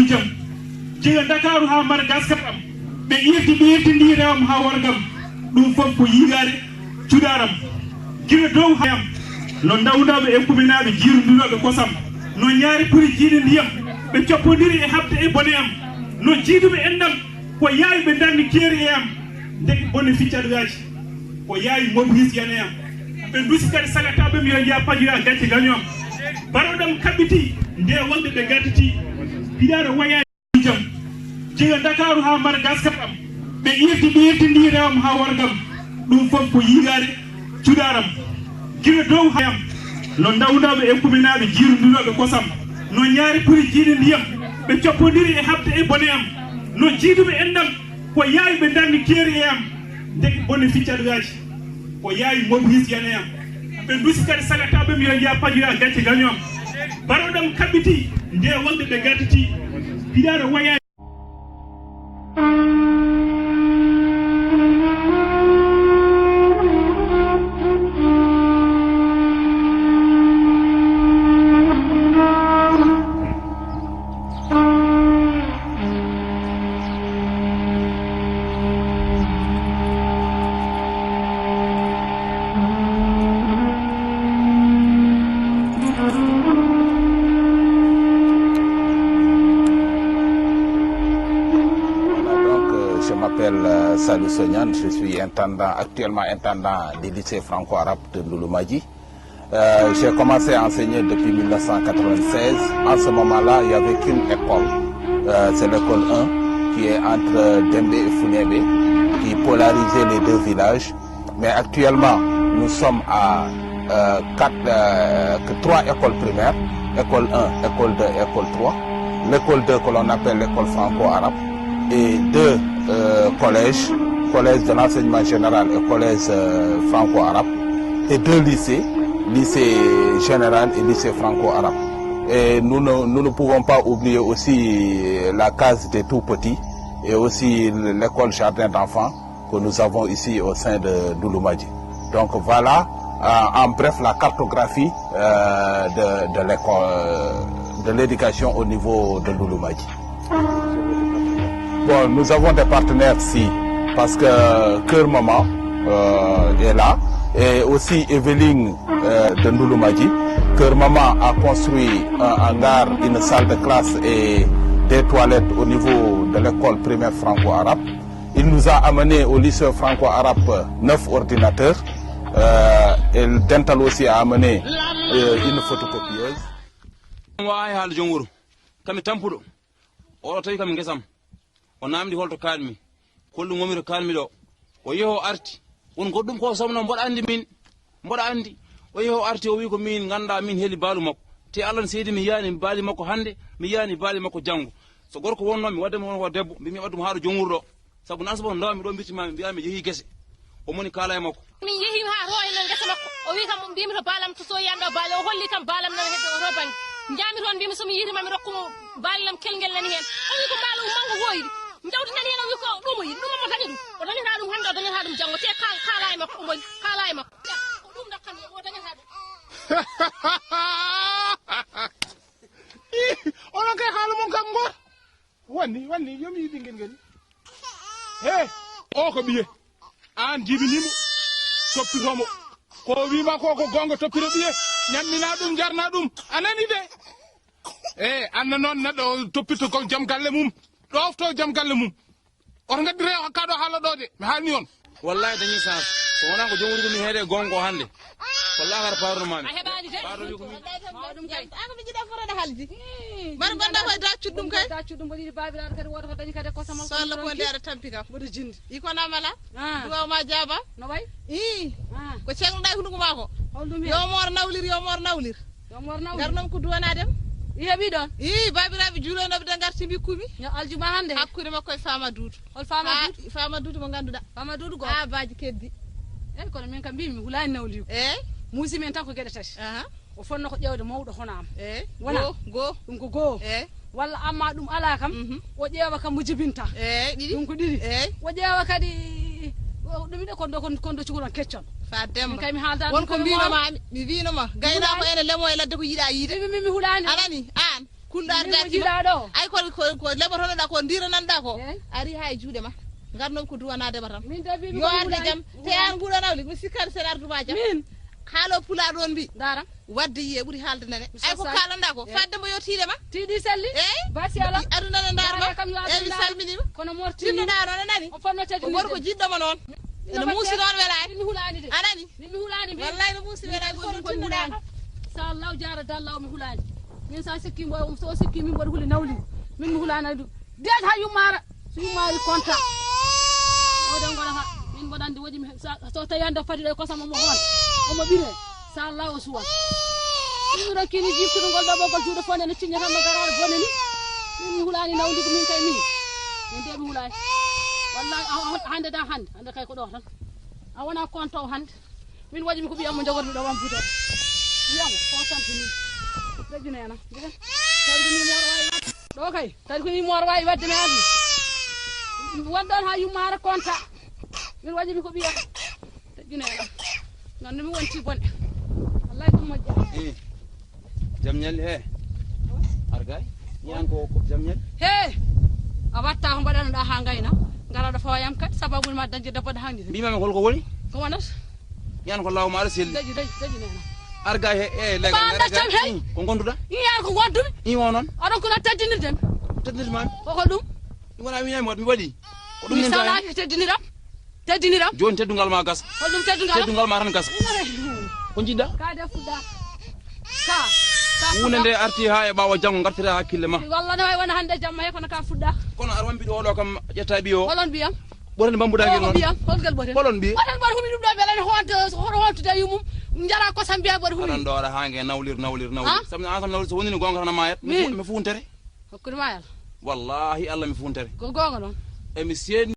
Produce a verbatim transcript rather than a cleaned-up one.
Jam. Diga Ndakaaru haa Madagascar am, ɓe irti, ɓe irtindii rewam haa wargam. Ɗum fof ko yigaare cuɗaaram. Gila dow haa am, no ndawnaaɓe e kuminaaɓe jiirundirooɓe kosam, no ñaari puri jiiɗe ndiyam, ɓe coppondiri e haɓde e bone am, no jiiduɓe enɗam, ko yaawi ɓe ndarni keeri e am, ndeke bone ficcaɗoyaaji, ko yaawi mobris yane am. Ɓe ndusi kadi sagataaɓe mi yo njeya pajoya gacce gaño am. Baroɗam kaɓɓiti, nde wonde ɓe gadditi, piɗaɗo wayaani. Jam. Diga Ndakaaru haa Madagascar am, ɓe irti, ɓe irtindii rewam haa wargam. Ɗum fof ko yigaare cuɗaaram. Gila dow haa am, no ndawnaaɓe e kuminaaɓe jiirundirooɓe kosam, no ñaari puri jiiɗe ndiyam, ɓe coppondiri e haɓde e bone am, no jiiduɓe enɗam, ko yaawi ɓe ndarni keeri e am, ndeke bone ficcaɗoyaaji, ko yaawi mobris yane am. Ɓe ndusi kadi sagataaɓe mi yo njeya pajoya gacce gaño am. Baroɗam kaɓɓiti, nde wonde ɓe gadditi, piɗaɗo wayaani. Voilà, donc, euh, je m'appelle euh, Salou Sognan, je suis intendant, actuellement intendant du lycée franco-arabe de Ndouloumadji. Euh, j'ai commencé à enseigner depuis mille neuf cent quatre-vingt-seize. En ce moment-là, il n'y avait qu'une école. Euh, c'est l'école un qui est entre Dembé et Founébé, qui polarisait les deux villages. Mais actuellement, nous sommes à euh, quatre, euh, que trois écoles primaires, école un, école deux, école trois. L'école deux que l'on appelle l'école franco-arabe et deux euh, collèges, collège de l'enseignement général et collège euh, franco-arabe et deux lycées, lycée général et lycée franco-arabe. Et nous ne, nous ne pouvons pas oublier aussi la case des tout petits et aussi l'école jardin d'enfants que nous avons ici au sein de Ndouloumadji. Donc voilà, euh, en bref, la cartographie euh, de, de l'école, euh, de l'éducation au niveau de Ndouloumadji. Bon, nous avons des partenaires ici, parce que Cœur Maman euh, est là, et aussi Eveline euh, de Ndouloumadji. Cœur Maman a construit un hangar, une salle de classe et des toilettes au niveau de l'école primaire franco-arabe. Il nous a amené au lycée franco-arabe neuf ordinateurs. Euh, et le Dental aussi a amené euh, une photocopieuse. Mo wawi haala joom wuuro kami tampuɗo oɗo tawi kam guesam o namdi holto kalmi holɗum wonmi to kalmi ɗo o yeehi o arti won goɗɗum ko somno mboɗa andi min mboɗa andi o yeehi o arti o wi ko min ganda min heeli baalu makko te allah ne seedi mi yiyani baali makko hande mi yiyani baali makko janngo so gorko wonnomi wadde mi won ko debbo mbimi ɓaddum haɗo joom wuuro ɗo sabu nan sobo ndawmi ɗo mbirtimami mbiyami yeehi guese o moni kala e makko min yehi ha to e nder guesa makko o wi kam mbimi to balam to soyi anda baali o holli kam balam nana hedde o to bangge jami toon mbimi somi yiiti mami rokkumo baali lam kelngel nani hen o wi ko baala um mango woyde jawdi nani hen o wi ko ɗum o yiɗi ɗum omo daña ɗum o dañata ɗum hande o dañata ɗum janngo te kal kala e makko omo kala e makko ko ɗum dokkami o dañata ɗum onon kay haala mon kam goto wanni wanni yomi ɓinguel ngel he o ko ɓiye an jibinimo toppitomo ko wima ko ko gonga toppito ɓiye ñammina ɗum jarna ɗum a nani de e anna noon neɗɗo toppito ko joom galle mum ɗofto joom galle mum oto gaddi rewa kaɗo haala ɗo de mi haalni on wallahi dañi sens so wona ko joom rugo mi heede gonga o hande wallahi hara parno mami a heɓani de parno wi ko min ɗum kay ako mi jiɗa fotode haldi mbaɗa mbaɗa koye da cuɗɗum kay da cuɗɗum mbaɗa yiɗi babiraɗo kadi woto ko dañi kadi e kosamal so allah ko nde aɗa tampi kam mboɗo jindi i kono amala duwaw ma jaaba no way i ko ceŋloɗa e hunduko ma ko holɗum yo moor nawlir yo moor nawlir yo moor nawlir ngarnoma ko duwanadem i heɓi ɗon i babiraɓe juuloynoɓe de garti mbikkumi yo aljuma hande hakkude makko e fama duudu hol fama duudu fama duudu mo ganduɗa fama duudu go ha baji keddi eyyi kono min kam mbimi mi hulani nawligu eyyi muusi men tan ko gueɗe tati o fonno ko ƴewde mawɗo hono am eyyi wona go ɗum ko goo eyyi walla amma ɗum ala kam o ƴeewa kam mo jibinta eyyi ɗiɗi ɗum ko ɗiɗi eyyi o ƴeewa kadi ɗum ine kondo kondo cukalon keccon fadema kay mi haalda won ko mbinoma mi mbinoma gaynako ene lemo e ladde ko yiɗa yiide mi mi hulani anani an Kulɗo ardaaki ma. Ay ko, ko, ko leɓotonoɗa ko, ndirananɗa ko. Ari ha e juuɗe ma. Ngarnomi ko duwanade ma tan. Yo arde jam. Te an nguɗo nawli, mi sikkani sen arduma jam. Haalo pulaar ɗon mbi. Dara. Wadde yiye ɓuri haalde nane. Ay ko kalanɗa ko. Fadde mbo yo tiiɗe ma. Tiiɗi selli. Eyi. Basi ala. Aduna ne ndaar ma. Eyi, mi salminima. Kono morti. Tinnoɗa noon a nani. O fonno teddi. Ko gorko jiɗɗo ma noon. Ene muusi noon welaani. Mi hulaani de. A nani. Min mi hulaani mbi. Wallahi no muusi welaani, ko ɗum tinnoɗa. Sa law jaara dalla o mi hulaani. Min sa sikki mbo, so sikki min mboɗo huli nawli. Min mi hulaani ɗum. Deet ha yummaara. So yummaari konta. Oɗon ngona ha. Min mboɗo anndi woji mi sa, so tawi hannde fadi ɗo e kosam omo hoon. Omo ɓire. Sa law o suwa. Min mi rokkini jiftude ngol ɗo ɓoggol juuɗe fonde no ciññata no garaare bone ni. Min mi hulaani nawdi ko min kay min. Min de mi hulaani. Wallahi a, a, hannde da hannde. Hannde kay ko ɗo tan. A wona konto o hannde. Min waɗi mi ko ɓiyam mo jogormi ɗo wampude. Ɓiyam o tan fini. Dejjinena. Mbiɗen. Tawi ko ni moor wawi wadde. Ɗo kay. Tawi ko ni moor wawi wadde mi adi. Wonɗon ha yummaare konta. Min waɗi mi ko ɓiyam. Dejjinena. Ngandu mi wonti bone. Wallahi ɗum moƴƴa. Eh. Jam ñalli he. Argay. Ñaan ko ko jam ñalli. He. A watta ko mbaɗanoɗa ha ngayna. Ngaraɗo fawayam kadi sababu ma dañde debbo ɗo hangde. Mbimami holko woni? Ko wonata? Ñaan ko law maɗa selli. Daji, daji, daji nena. Argay he, e lega. Ba daccam he. Ko gonduɗa? Ñaan ko gondumi. I o noon. Aɗon ko na teddinirde mi. Teddinirde ma. Ko ko ɗum? Wona mi ñaami mi waɗi. Ko ɗum mi salaki teddiniram. Teddiniram. Joni teddungal ma gasa. Holɗum teddungal? Teddungal ma tan gasa. Ko jiɗɗa? Ka de fuɗɗa. Ka. Ka hunde fuɗɗa. Nde arti ha e ɓawo janngo gartira hakkille ma. Walla ne wawi wona hande jamma he kono ka fuɗɗa. Kono ar wambiɗo oɗo kam ƴetta ɓiyo. Holon ɓiyam? Ɓoten bambuɗa ngel noon. Ɓiyam, holgel ɓoten? Holon ɓiye? Ɓoten ɓoto humi ɗum ɗo ɓe lani honto, hoto hontude yummum. Jara kosam mbiya ɓoto humi. Aɗa ndoora ha nge nawlir, nawlir, nawlir. Ha? Samni an sam nawlir so wonini gonga tan a mayat. Mi fu-, mi fuuntere. Hakkude ma e Allah. Wallahi Allah mi fuuntere. Ko gonga noon. E mi seedni.